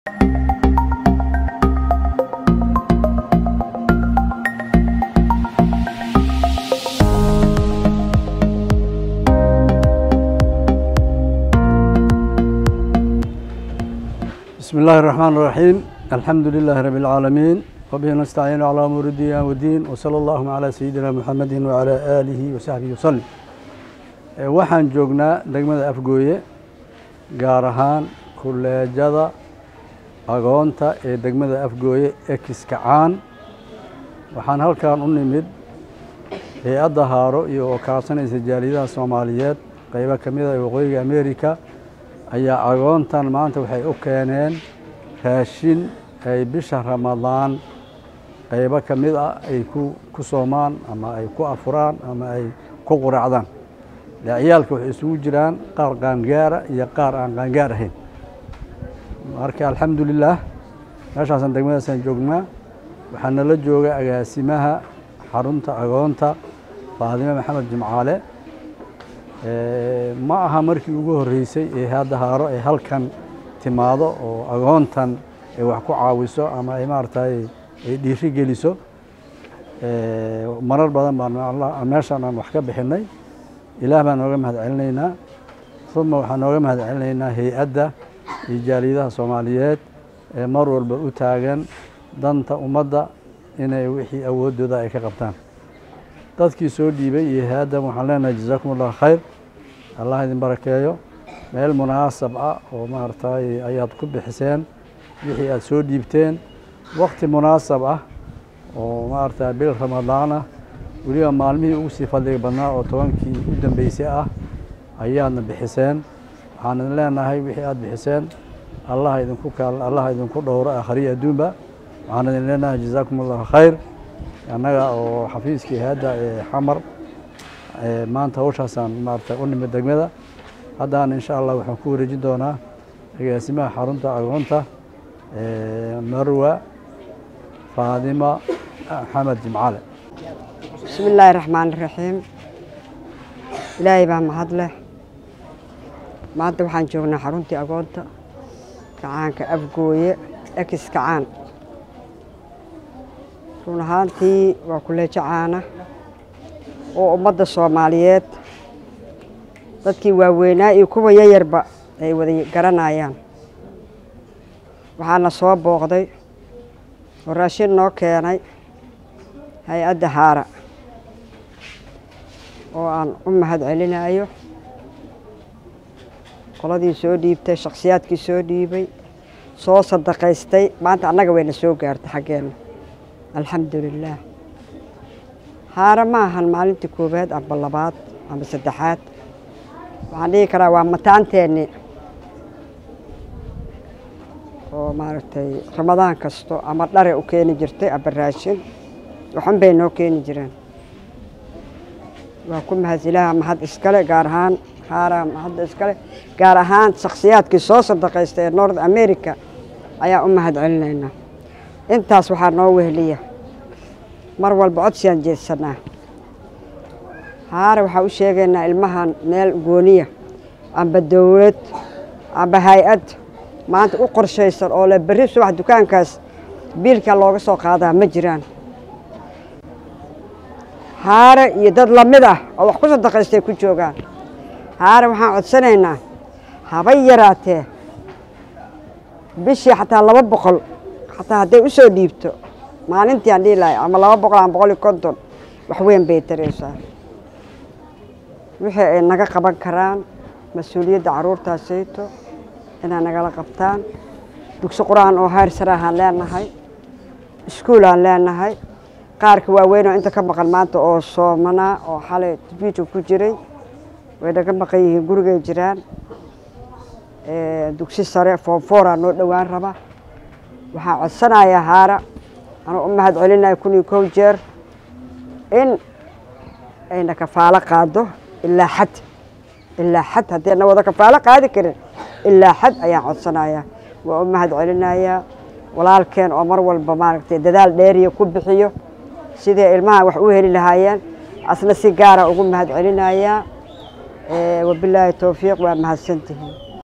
بسم الله الرحمن الرحيم، الحمد لله رب العالمين، وبه نستعين على أمور الدنيا والدين، وصلى اللهم على سيدنا محمد وعلى آله وصحبه وسلم. Waxaan joognaa degmada Afgooye, gaar ahaan kulleejada agoonta ee degmada Afgooye ex Kacaan. Waxaan halkan u nimid hay-adda Haaro iyo oo kaabsanaysa jaaliyadaha Soomaaliyeed qeybo ka mid a ee Waqooyiga America ayaa agoontan maanta waxay u keeneen raashin ay bisha Ramadaan qeybo ka mid ah ay ku soomaan ama ay ku afuraan ama ay ku quraacdaan. Ciyaalka waxay isugu jiraan qaar qaangaara iyo qaar aan qaangaar ahayn. Marka alxamdulilaah, meeshaasaan degmadaasaan joognaa. Waxaa nala jooga agaasimaha xarunta agoonta, Faadime Maxamed Jimcaale. Ma aha markii ugu horreysay ee hadda Haaro ay halkan timaado oo agoontan ay wax ku caawiso ama ay maaragtay ay dhiiri geliso. Marar badan baan meeshaan aan wax ka bixinay. Ilaah baan nooga mahad celinaynaa, uma waxaan nooga mahad celinaynaa hay-adda iyo jaaliyadaha Soomaaliyeed ee mar walba u taagan danta ummadda inay wixii awooddooda ay ka qabtaan. Dadkii soo dhiibay iyo hay-addan waxaan leenahay jazaakum Allahu khayr, Allah idin barakeeyo. Meel munaasab ah oo maaragtay ayaad ku bixiseen wixii aad soo dhiibteen, wakti munaasab ah oo maaragtay bil Ramadaan ah, weliba maalmihii ugu sii fadliga badnaa oo 10kii u dambeysay ah ayaadna bixiseen. Waxaan idin leenahay wixii aad bixiseen Allah idinku kaal, Allah idinku dhowro aakhariya adduunba. Waxaan idin leenahay jazaakum Allahu khayr. Annaga oo xafiiskii hay-adda ee Xamar maanta hawshaasaan maaragtay u nimid degmada. Haddana insha Allah waxaan ku wareejin doonaa agaasimaha xarunta agoonta, Marwa Faadima Maxamed Jimcaale. Bismi illaahi raxmaani raxiim. Ilaahay baa mahad leh. Maanta waxaan joognaa xaruntii agoonta kacaanka Afgooye ex Kacaan. Run ahaantii waa kuleejo caana oo ummadda Soomaaliyeed, dadkii waaweynaa iyo kuwa yayarba, ay wada garanayaan. Waxaana soo booqday oo raashin noo keenay hay-adda Haara oo aan u mahad celinayo qoladii soo dhiibtay, shakhsiyaadkii soo dhiibay, soo sadaqaystay. Maanta annaga wayna soo gaartay xaggeenna, alxamdulilaah. Haara ma ahan maalintii koowaad amba labaad amba saddexaad. Waxaan dhihi karaa waa mataanteenni oo maaragtay Ramadaan kasto ama dhare u keeni jirtay amba raashin waxun bay noo keeni jireen. Waa ku mahad, Ilaaha mahad iskale, gaar ahaan Haara mahadda iskale, gaar ahaan shakhsiyaadkii soo sadaqaystay ee North America ayaa u mahad celinaynaa. Intaas waxaa noo weheliya, mar walba codsiyaan jeedsanaa. Haare waxaa u sheegaynaa ilmahan meel gooniya amba dowlad amba hay-ad maanta u qorshaysan oo le berri subax dukaankaas biilka looga soo qaadaa ma jiraan. Haare iyo dad lamid ah oo wax ku sadaqaystay ku joogaan. Haare waxaan codsanaynaa haba yaraatee bishii xataa 200 xataa hadday u soo dhiibto maalintii aan dhihi lahay, ama 200 ama 150, wax weyn bay taraysaa. Wixii ay naga qaban karaan mas-uuliyadda carruurtaasayto inay nagala qabtaan. Dugsi qur-aan oo hayr sare ahaan leenahay, iskuul aan leenahay. Qaarka waaweyn oo inta ka maqan maanta oo soomanaa oo xalay biiju ku jiray way naga maqan yihiin, gurigay jiraan. Dugsi sare form fouraa noo dhowaan raba. Waxaan codsanayaa Haara, anuu u mahad celinaya 1001 jeer, in ayna kafaalo qaado ilaa xad, ilaa xad haddii na wada kafaalo qaadi karin, ilaa xad ayaan codsanayaa. Waa u mahad celinayaa walaalkeen oo mar walba maaragtay dadaal dheeriya ku bixiyo sidii ilmaha wax u heli lahaayeen. Asna si gaara ugu mahad celinayaa. Wabilaahi towfiiq, waa mahadsantihiin.